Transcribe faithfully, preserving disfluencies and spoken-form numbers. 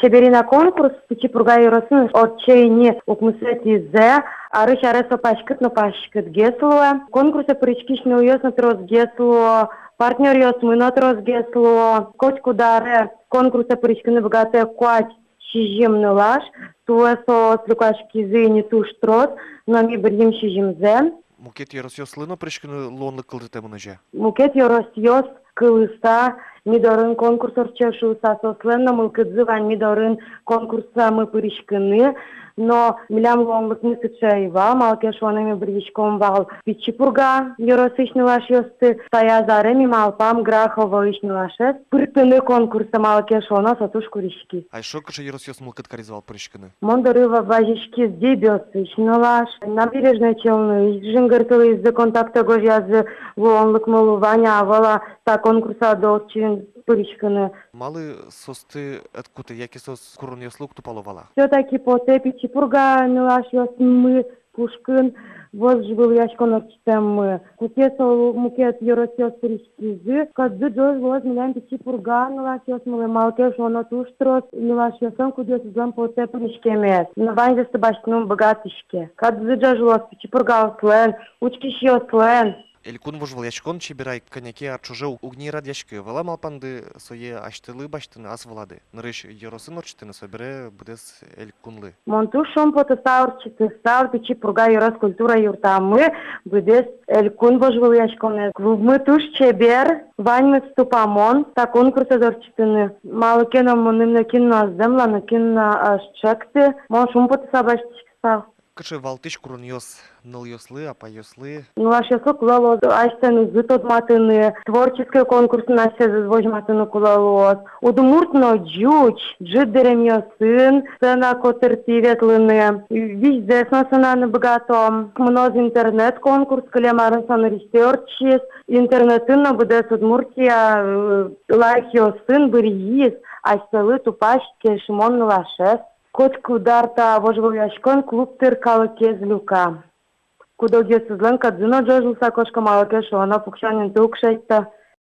«Чеберина» конкурс Пичи Пурга ёросын ортче ини укмысэтӥзэ. Арысь аре со паськыт но паськытгес луэ. Конкурсэ пыриськись нылъёс но тросгес луо, партнёръёсмы но тросгес луо. Котькуд аре конкурсэ пыриськыны быгатэ куать-сизьым нылаш. Туэ соос люкаськизы ини туж трос, но ми быръим сизьымзэ. Мукет ёросъёслы но пыриськыны луонлык кылдытэмын озьы-а? Мукет ёросъёс кылыса, ми дорын конкурс ортче шуыса, соослэн но мылкыдзы вань ми дорын конкурсамы пыриськыны. Но милям луонлыкмы сыӵе ӧй вал, малы ке шуоно ми быръиськом вал Пичи Пурга ёросысь нылашъёсты. Таяз аре ми малпам Граховоысь нылашез пыртыны конкурсэ, малы ке шуоно со туж куриськиз. А эшшо кыӵе ёросъёс мылкыд каризы вал пыриськыны? Мон доры ва-, вазиськиз Дэбесысь нылаш, Набережной Челныысь жингыртылӥзы, контактэ гожъязы, луонлыкмы луэ-а, вань-а, ӧвӧл-а та конкурсады ортчыны, пыриськыны. Малы соосты ӧд кутэ, яке соос куронъёслы уг тупало вал-а? Всё-таки потэ Пичи Пурга нылашъёсмы пушкын вожвылъяськон ортчытэммы. Куке со мукет ёросъёс пыриськизы, кӧтзы ӝож луоз милям Пичи Пурга нылашъёсмылы, малы ке шуоно туж трос нылашъёслэн кудъёсызлэн потэ пыриськемез. Но ваньзэсты басьтыны ум быгатӥське. Кӧтзы ӝож луоз Пичи Пургаослэн, учкисьёслэн. Элькун вожвылъяськон «Чеберай» кӧня ке ар ӵоже уг ни радъяськы. Вала малпанды сое асьтэлы басьтыны, ас вылады? Нырысь ёросын ортчытыны, собере быдэс элькунлы. Мон туж шумпотысал ортчытысал Пичи Пурга ёрос культура юртамы быдэс элькун вожвылъяськонэз. Клубмы туж чебер, ваньмыз тупамон та конкурсэз ортчытыны. Малы ке но мыным нокин но ӧз дэмла, нокин но ӧз чекты. Мон шумпотысал басьтӥськысал. Кыӵе валтӥсь куронъёс нылъёслы, апайёслы? Нылашъёслы кулэ луоз асьсэнызы тодматыны, творческой конкурсын асьсэзэс возьматыны кулэ луоз. Удмурт но ӟуч ӝыт дэремъёсын сцена котыртӥ ветлыны. Визьзэс но сынаны быгато. Мыноз интернет-конкурс, кылем арын со нырысьсэ ортчиз. Интернетын но быдэс Удмуртия, э, лайкъёсын быръиз асьсэлы тупась кельшымон нылашез. Котькуд ар та вожвылъяськон клуб тыр калыкез люка. Куд-огъёсызлэн кӧтзы но ӝож луыса кошко, малы ке шуоно пуксён инты уг шедьто.